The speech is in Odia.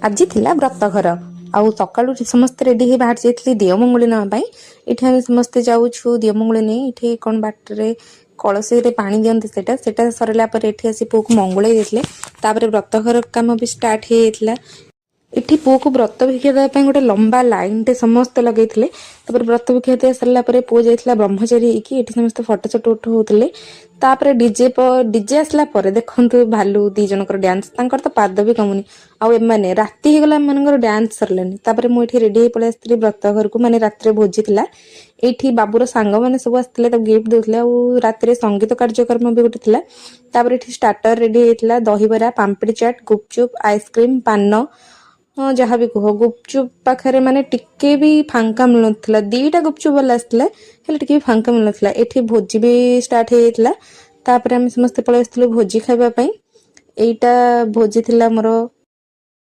ଆଜି ଥିଲା ବ୍ରତଘର ଆଉ ସକାଳୁ ଉଠି ସମସ୍ତେ ରେଡ଼ି ହେଇ ବାହାରି ଯାଇଥିଲେ ଦିଅମଙ୍ଗୁଳି ନେବା ପାଇଁ। ଏଠି ଆମେ ସମସ୍ତେ ଯାଉଛୁ ଦିଅମଙ୍ଗୁଳି ନେଇ। ଏଠି କ'ଣ ବାଟରେ କଳସୀରେ ପାଣି ଦିଅନ୍ତି, ସେଇଟା ସେଇଟା ସରିଲା ପରେ ଏଠି ଆସି ପୁଅକୁ ମଙ୍ଗୁଳେଇ ଦେଇଥିଲେ। ତାପରେ ବ୍ରତଘର କାମ ବି ଷ୍ଟାର୍ଟ ହେଇଯାଇଥିଲା। ଏଠି ପୁଅକୁ ବ୍ରତ ଭିକ୍ଷା ଦେବା ପାଇଁ ଗୋଟେ ଲମ୍ବା ଲାଇନଟେ ସମସ୍ତେ ଲଗେଇଥିଲେ। ତାପରେ ବ୍ରତ ଭିକ୍ଷା ଦେବା ସରିଲା ପରେ ପୁଅ ଯାଇଥିଲା ବ୍ରହ୍ମଚାରୀ ହେଇକି। ଏଠି ସମସ୍ତେ ଫଟୋ ସୁଟ ଉଠଉଥିଲେ। ତାପରେ ଡିଜେ ଆସିଲା ପରେ ଦେଖନ୍ତୁ ଭାଲୁ ଦି ଜଣଙ୍କର ଡ୍ୟାନ୍ସ। ତାଙ୍କର ତ ପାଦ ବି କମୁନି। ଆଉ ଏମାନେ ରାତି ହେଇଗଲା, ଏମାନଙ୍କର ଡ୍ୟାନ୍ସ ସରିଲାନି। ତାପରେ ମୁଁ ଏଠି ରେଡି ହେଇ ପଳେଇ ଆସିଥିଲି ବ୍ରତ ଘରକୁ, ମାନେ ରାତିରେ ଭୋଜି ଥିଲା। ଏଇଠି ବାବୁର ସାଙ୍ଗମାନେ ସବୁ ଆସିଥିଲେ, ତାକୁ ଗିଫ୍ଟ ଦଉଥିଲେ ଆଉ ରାତିରେ ସଙ୍ଗୀତ କାର୍ଯ୍ୟକ୍ରମ ବି ଗୋଟେ ଥିଲା। ତାପରେ ଏଠି ଷ୍ଟାର୍ଟର ରେଡି ହେଇଥିଲା, ଦହିବରା, ପାମ୍ପଡ଼ି ଚାଟ୍, ଗୁପଚୁପ, ଆଇସ୍କ୍ରିମ, ପାନ, ହଁ, ଯାହା ବି କୁହ। ଗୁପଚୁପ ପାଖରେ ମାନେ ଟିକେ ବି ଫାଙ୍କା ମିଳୁନଥିଲା। ଦିଟା ଗୁପଚୁପ ବାଲା ଆସିଥିଲା, ହେଲେ ଟିକେ ବି ଫାଙ୍କା ମିଳୁନଥିଲା। ଏଠି ଭୋଜି ବି ଷ୍ଟାର୍ଟ ହେଇଯାଇଥିଲା। ତାପରେ ଆମେ ସମସ୍ତେ ପଳେଇ ଆସିଥିଲୁ ଭୋଜି ଖାଇବା ପାଇଁ। ଏଇଟା ଭୋଜି ଥିଲା ମୋର।